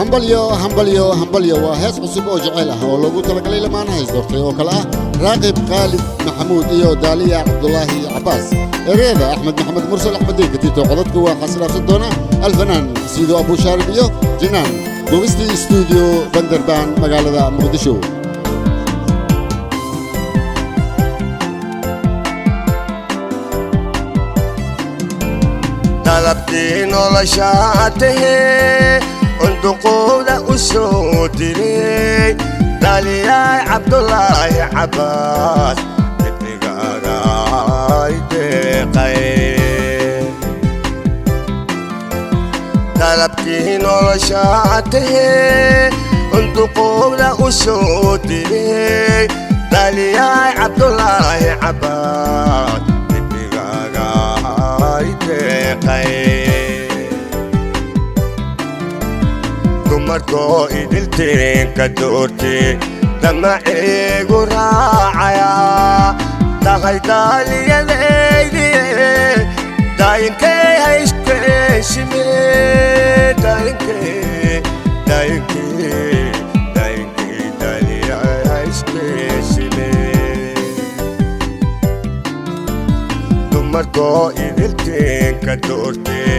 Hambalyo, hambalyo, hambalyo! Waa hees cusub oo jeceyl ah oo loogu talagalay lamaanaha isdoortay oo kale ah Raaqib Khaalid Maxamuud iyo Daaliya Cabdulaahi Cabaas. Ereyada Axmed Maxamed Mursal, Axmed Deykatito. Codadka waa xasilaabsan doona alfanaan Siido Abushaarib iyo Jinaan. Duubistii Stuudiyo Banderbaan, magaalada Muqdisho. Dalabkii noloshaa tahee unduqowda u soo diray, Daliyaay Cabdulaahi Cabbaas, dibnigaagaay deeqay. Dalabkii noloshaa tahee unduqowda u soo diray, Daliyaay Cabdulaahi Cabbaas, dibnigaagaay deeqay. Dumarkoo idilteenka doortee damaceegu raacayaa tahay daaliyadaydiye, daayinkay hayskeeshime, daayinkay, daayinkay, daayinkay, daaliya hayskeeshime. Dumarkoo idilteenka doortee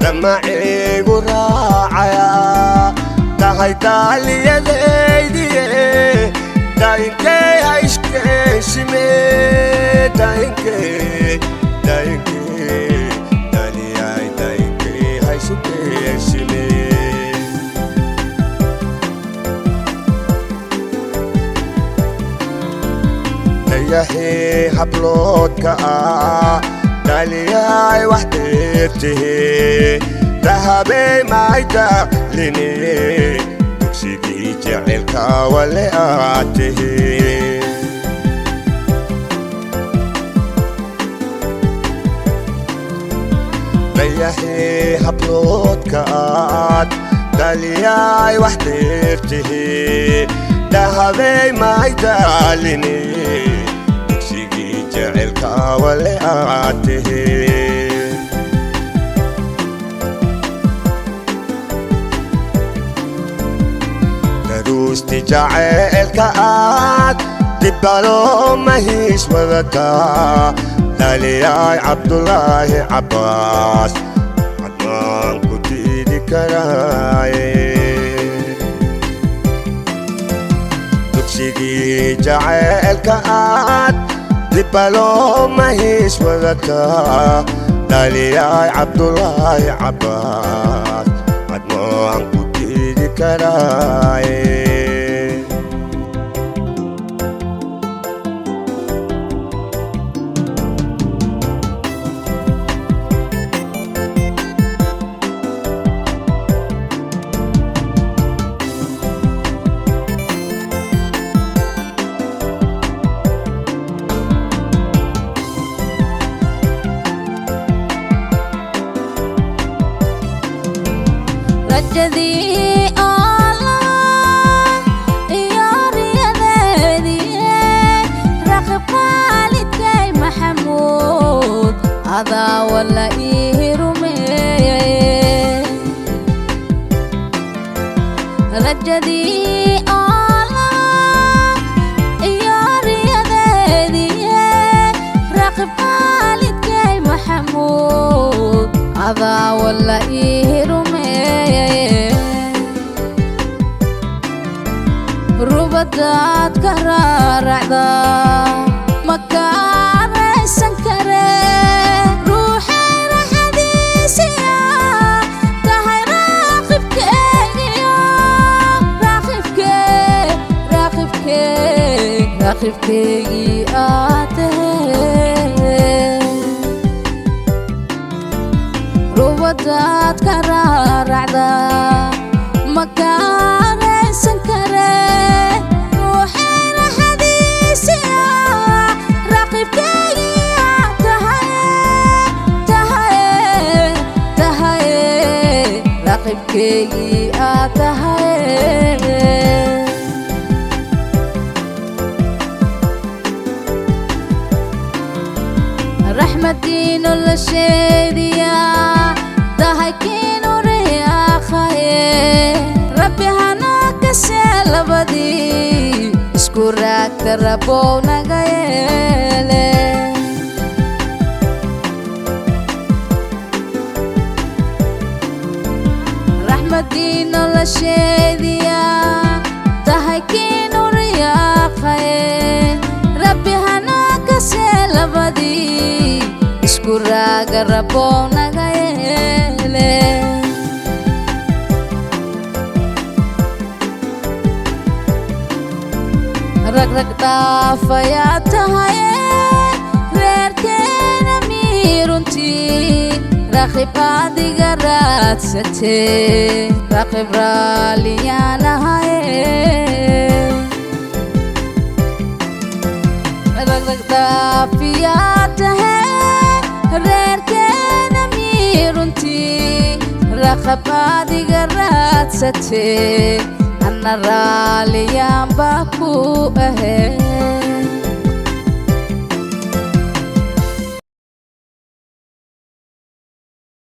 damaceegu raacayaa tahay daaliyadaydiye, daayinkay hayskeeshime, daayinkay, daayinkay, daaliyay, daayinkay hayskeeshime. Dayaxii habloodka ah, daaliyay wax dheertihee, dahabey maydaaline, dugsigii jecelka wale aad tahee. Dayaxii habloodka aad, daaliyay wax dheertihee, dahabey maydaaline, dugsigii jecelka wale aad tahee. Daruusti jaceylka aad dibbaloo mahiis wadataa, Daliyaay Cabdulaahi Cabbaas, cadmaan ku diidi karaaye. Dugsigii jaceylka aad dibbaloo mahiis wadataa, Daliyaay Cabdulaahi Cabbaas, cadmaan ku diidi karaaye. Rajadii Allah iyo riyadeedii, Raqib Khaalidkay Maxamuud, adaa wala ii rumeeyey. Rajadii Allah iyo riyadeedii, Raqib Khaalidkay Maxamuud, adaa wala ii rumeeyey. Rubadaad ka raaracda ma kaaraysan kare, ruuxay raxadiisiya tahay raaqibkeegiyo, raaqibkee, raaqibkee, raaqibkeygii aad tahay. Rubadaad ka raaracda ma kaaraysan kare, ruuxay raxadiisiya raaqibkeygii aad tahay, tahay, tahay, raaqibkeygii aad tahay. Raxmadii nolosheediya tahay kiinu riyaaqaye. Raagta rabow naga yeele. Raxmadii nolosheediya tahay kiinu riyaaqaye, Rabbi hanaa kasee labadii isku raaga rabow naga yeele. Ragrag dhaafayaa tahaye, reerkeena miiruntii raqib adiga raadsatee, raqib raalliyaan ahaye. Ragrag dhaafiyaa tahe, reerkeena miiruntii raqab adiga raadsatee, anna raalliyaan baa ku ahe.